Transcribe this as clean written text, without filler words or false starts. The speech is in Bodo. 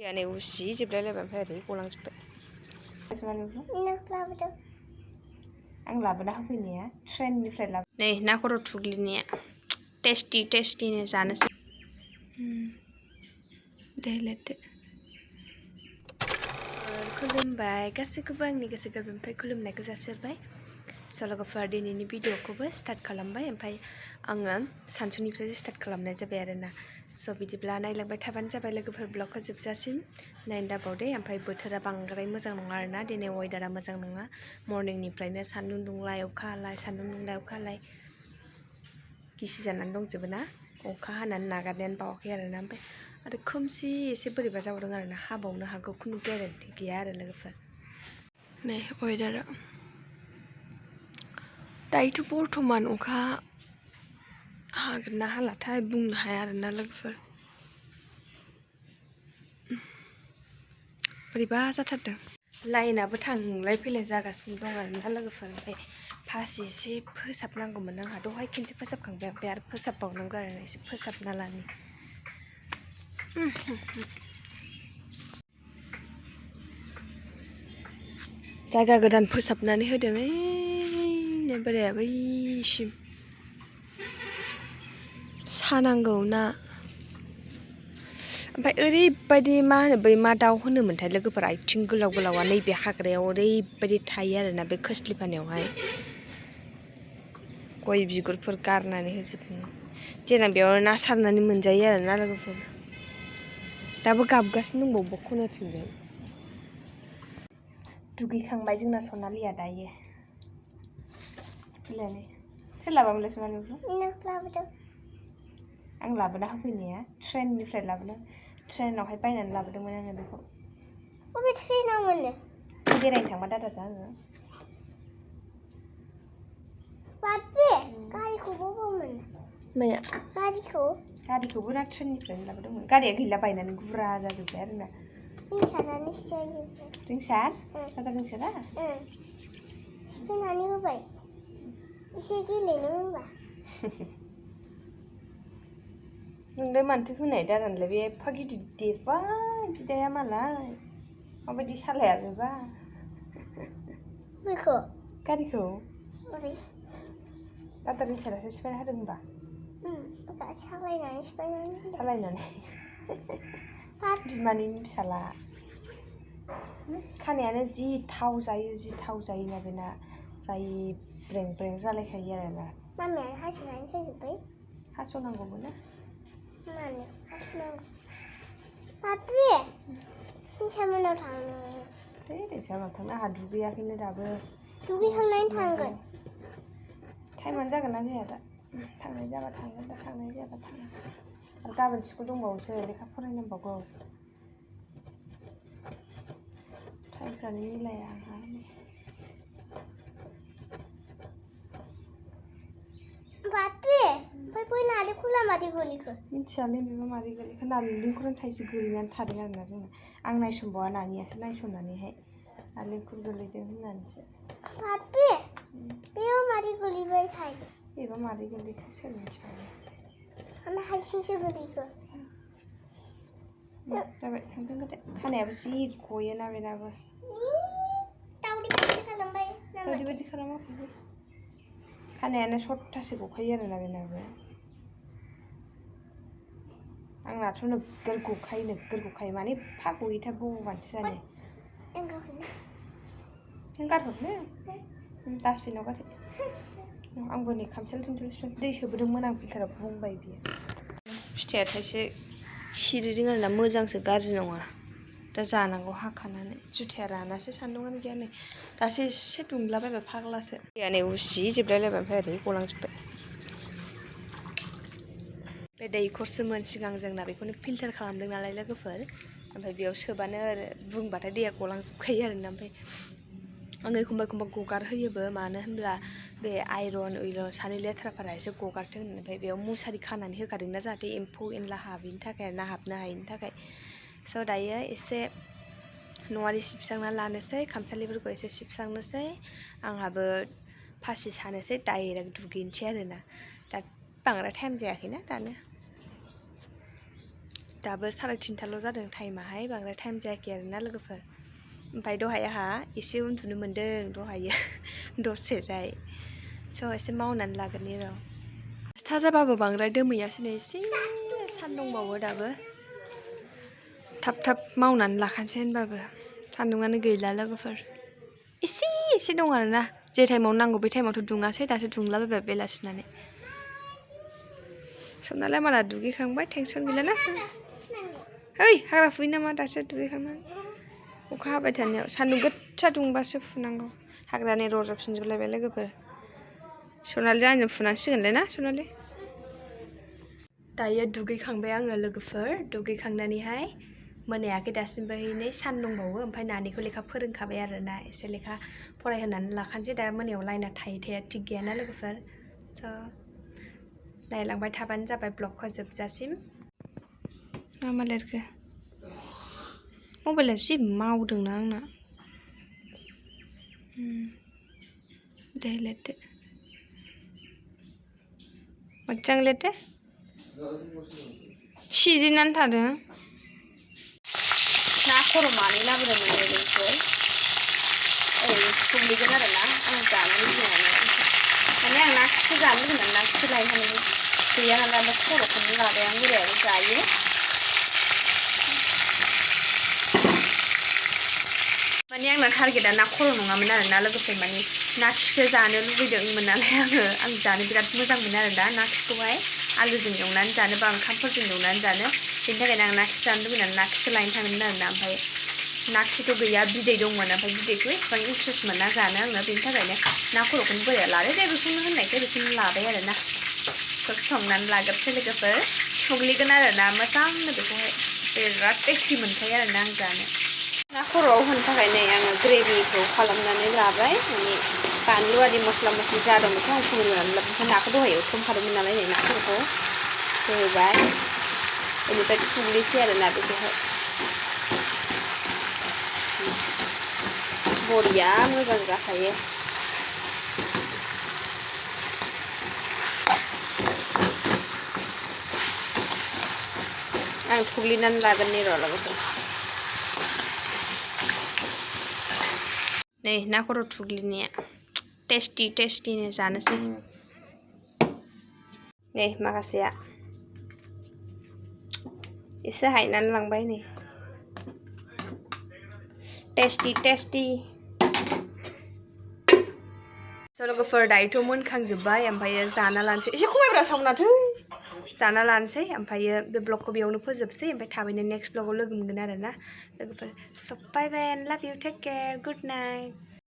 दैयानो उसिजोबलायलायबाय ओमफ्राय ओरै गलांजोब्बाय। आं लाबोना होफैनाया ट्रेननिफ्राय लाबो नै ना खर' थुग्लिनाया टेस्टिनो जानोसै। दे लेरदो। खुलुमबाय गासैखौबो आंनि गोसो गोरबोनिफ्राय खुलुमनायखौ जासिहरबाय। लोगोफोर दिनैनि भिडिअखौबो स्टार्ट खालामबाय ओमफ्राय आङो सानसुनिफ्रायसो स्टार्ट खालामनाय जाबाय आरोना। बिदिब्ला नायलांबाय थाबानो जाबाय लोगोफोर ब्लगखौ जोबजासिम नायनो दाबावदे। ओमफ्राय बोथोरा बांद्राय मोजां नङा आरोना दिनै वेदारा मोजां नङा। मर्निंनिफ्रायनो सान्दुं दुंलाय अखा हालाय सान्दुं दुंलाय अखा हालाय गिसि जानानै दंजोबो ना। अखा हानानै नागारनायानो बावाखै आरोना। ओमफ्राय आरो खोमसि एसे बोरैबा जाबावदों आरोना हाबावनो हागौ खुनु ग्यारेन्टि गैया आरो लोगोफोर। नै वेदारा दायोथ' बर्थमान अखा हागोन ना हालाथाय बुंनो हाया आरोना लोगोफोर। बोरैबा जाथारदों। लाइनाबो थांलाय फैलाय जागासिनो दं आरोना लोगोफोर। ओमफ्राय फासि एसे फोसाबनांगौमोन आंहा दहाय खेनसे फोसाबखांबाय ओमफ्राय आरो फोसाबबावनांगौ आरोना एसे फोसाबना लानि। जायगा गोदान फोसाबनानै होदों ओइनो बोराया बैसिम सानांगौ ना। ओमफ्राय ओरैबायदि मा होनो बै मा दाउ होनोमोनथाय लोगोफोर आथिं गोलाव गोलावा नैबे हाग्रायाव ओरैबायदि थायो आरोना बे खोस्लिफानायावहाय। गय बिगुरफोर गारनानै होजोबनो देनां बेयाव ना सारनानै मोनजायो आरोना लोगोफोर। दाबो गाबगासिनो दंबावो खनाथिंजाय। दुगैखांबाय जोंना सनालिया दायो। सोर लाबोआमोनलाय सनालिखौ? आं लाबोना होफैनाया ट्रेननिफ्राय ट्रेनावहाय बायनानै लाबोदोंमोन आङो बेखौ। बबे ट्रेनाव मोनो? बेरायनो थांबा दादाजों आङो। गारिखौबो बबाव मोनो? माया? गारिखौबो ना ट्रेननिफ्रायनो लाबोदोंमोन। गारिया गैला बायनानै गुरा जाजोब्बाय आरोना। रिंसार? दादा रिंसारा? सिफायनानै होबाय। एसे गेलेनो होनबा। नोंलाय मानोथो होनाय दादानोलाय बे एफा गिदिर देरबाय बिदाया मालाय। माबायदि सालाया बेबा? बेखौ? गारिखौ? दादा रिंसारासो सिफायना होदों होनबा? सालायनानै सिफायनानै होदों। सालायनानै बिमानैनि फिसाला। खानायानो जि थाव जायोना बेना जाय ब्रें ब्रें जालायखायो आरोना। मामाया हास'नानै होजोब्बाय? हास'नांगौमोन ना। मानो हास'नांगौ? बाबि रिंसारमोननाव थांनो। रिंसारमोननाव थांनो आंहा दुगैयाखैनो दाबो। दुगैखांनानै थांगोन। टाइमानो जागोन ना जाया दा? थांनाय जाबा थांगोन दा थांनाय जायाबा थाङा। आरो गाबोन स्कुल दंबावोसो लेखा फरायनांबावगौ। टाइमफ्रानो मिलाया आंहा। बाबि ओमफ्राय बै नालेंखरा मादै गोलैखो? मिथियालै बेबा मारै गोलैखो। नालेंखरानो थाइसे गोलैनानै थादों आरोना जोंना। आं नायसनबावा नानियासो नायसननानैहाय नालेंखर गोलैदों होननानैसो। बाबि बेयाव मारै गोलैबाय थायो? बेबा मारै गोलैखो सोर मिथिबावो। ओमफ्राय हारसिंसो गोलैखो? जाबाय थांथों दे। खानायाबो जि गयोना बेनाबो। दावदै बायदि खालामबाय नामा? दावदै बायदि खालामाखै। खानायानो सट्टासो गखायो आरोना बेनाबो। आंनाथ' नोगोर गखायो मानो एफा गयोथाय भगबानसो जाने। नों गारहरनो? डास्टबिनाव गारहै। आंबो नै खामसालि थुमसालि दै सोबोदोंमोन आं फिल्टाराव बुंबाय बियो। फिथाइया थाइसे सिरिदों आरोना मोजांसो गाज्रि नङा। दा जानांगौ हाखानानै। जुथाया रानासो सान्दुंआनो गैया नै दासो एसे दुंलाबायबाय फाग्लासो। दैयानो उसिजोबलायलायबाय ओमफ्राय ओरै गलांजोब्बाय। बे दैखरसोमोन सिगां जोंना बेखौनो फिल्टार खालामदों नालाय लोगोफोर। ओमफ्राय बेयाव सोबानो बुंबाथाय दैया गलांजोबखायो आरोना। ओमफ्राय आं एखमबा गगार होयोबो मानो होनब्ला बे आइरन सानै लेथ्राफोरा एसे गगारथों होननानै। ओमफ्राय बेयाव मुसारि खानानै होखादोंना जाहाथे एम्फौ एनला हाबैनि थाखाय आरोना हाबनो हायैनि थाखाय। दायो एसे न'आरि सिबस्रांना लानोसै खामसालिफोरखौ एसे सिबस्रांनोसै। आंहाबो फासि सानोसै डाइरेक्ट दुगैनोसै आरोना। दा बांद्राय टाइम जायाखैना दानो। दाबो 3:30 जादों टाइमाहाय बांद्राय टाइम जायाखै आरोना लोगोफोर ओमफ्राय दहाय आहा एसे उन्दुनो मोन्दों दहायो दसेजाय स' एसे मावनानै लागोननि र' 10 जाबाबो बांद्राय दोमैयासै नै एसे सान्दुंबावो दाबो थाब मावनानै लाखानोसै होनबाबो सान्दुङानो गैला लोगोफोर एसे दं आरोना जे टाइमाव नांगौ बे टाइमावथ' दुङासै दासो दुंलाबायबाय बेलासिनानै सनालाय माला दुगैखांबाय टेनसन गैलाना ओइ हाग्रा फुयो नामा दासो दुगैखांनानै अखा हाबाय थानायाव सान्दुं गोसा दुंबासो फुनांगौ हाग्रानि रज'फिनजोबलायबाय लोगोफोर सनालिजों आंजों फुनांसिगोनलाय ना सनालि दायो दुगैखांबाय आङो लोगोफोर दुगैखांनानैहाय मोनायाखै दासिमबो नै सान्दुंबावो ओमफ्राय नानिखौ लेखा फोरोंखाबाय आरोना एसे लेखा फरायहोनानै लाखानोसै दा मोनायाव लाइना थाया थिग गैयाना लोगोफोर स' नायलांबाय थाबानो जाबाय ब्लगखौ जोबजासिम मा लिरखो मबाइला जि मावदोंना आंना दे लिरदो मोजां लिरदो सिजिनानै थादों ना खर' मानै लाबोदोंमोन लोगोफोर ओरैनो संगैगोन आरोना आं जानानै लुबैनानै माने आं ना खिखौ जानो लुबैनानै ना खिखौ लायनो हानाय गैया नालाय ओमफ्राय खर'खौनो लाबाय आं बोरायाबो जायो माने आंना टारगेटआ ना खर' नङामोन आरोना लोगोफोर माने ना खिखौ जानो लुबैदोंमोन नालाय आं जानो बिराद मोजां मोनो आरो दा ना खिखौहाय आलुजों एवनानै जानो बा ओंखामफोरजों एवनानै जानो बेनि थाखायनो आं ना खि जानो लुबैनानै ना खिखौ लायनो थांदोंमोन आरोना ओमफ्राय ना खिथ' गैया बिदै दंमोन ओमफ्राय बिदैखौ एसेबां इन्ट्रेस्ट मोना जानो आङो बेनि थाखायनो ना खर'खौनो बोरैया लादो दे बेखौनो होननायखाय बेखौनो लाबाय आरोना संनानै लाग्रोसै लोगोफोर थुग्लिगोन आरोना मोजांनो बेखौहाय बिराद टेस्टि मोनखायो आरोना आं जानो ना खर'आव होनो थाखाय नै आङो ग्रेभिखौ खालामनानै लाबाय माने बानलु आरि मस्ला मस्लि जा दं बेखौ आं फोमोननानै लाबाय ओमफ्राय नाखौ दहाय एवथ्रमखादोंमोन नालाय नै ना खर'खौ होबाय बेनिफ्राय थुग्लिसै आरोना बेखौहाय बरिया मोजां जाखायो आं थुग्लिनानै लागोन नै र' लोगोफोर नै ना खर' थुग्लिनाया टेस्टिनो जानोसै नै माखासेया एसे हायनानै लांबाय नै टेस्टि लोगोफोर दायोथ' मोनखांजोब्बाय ओमफ्राय जाना लानोसै एसे खमायब्रा साउन्डआथो जाना लानोसै ओमफ्रायो बे ब्लगखौ बेयावनो फोजोबसै ओमफ्राय थाबैनो नेक्स्ट ब्लगाव लोगो मोनगोन आरोना लोगोफोर स' bye bye and love you take care good night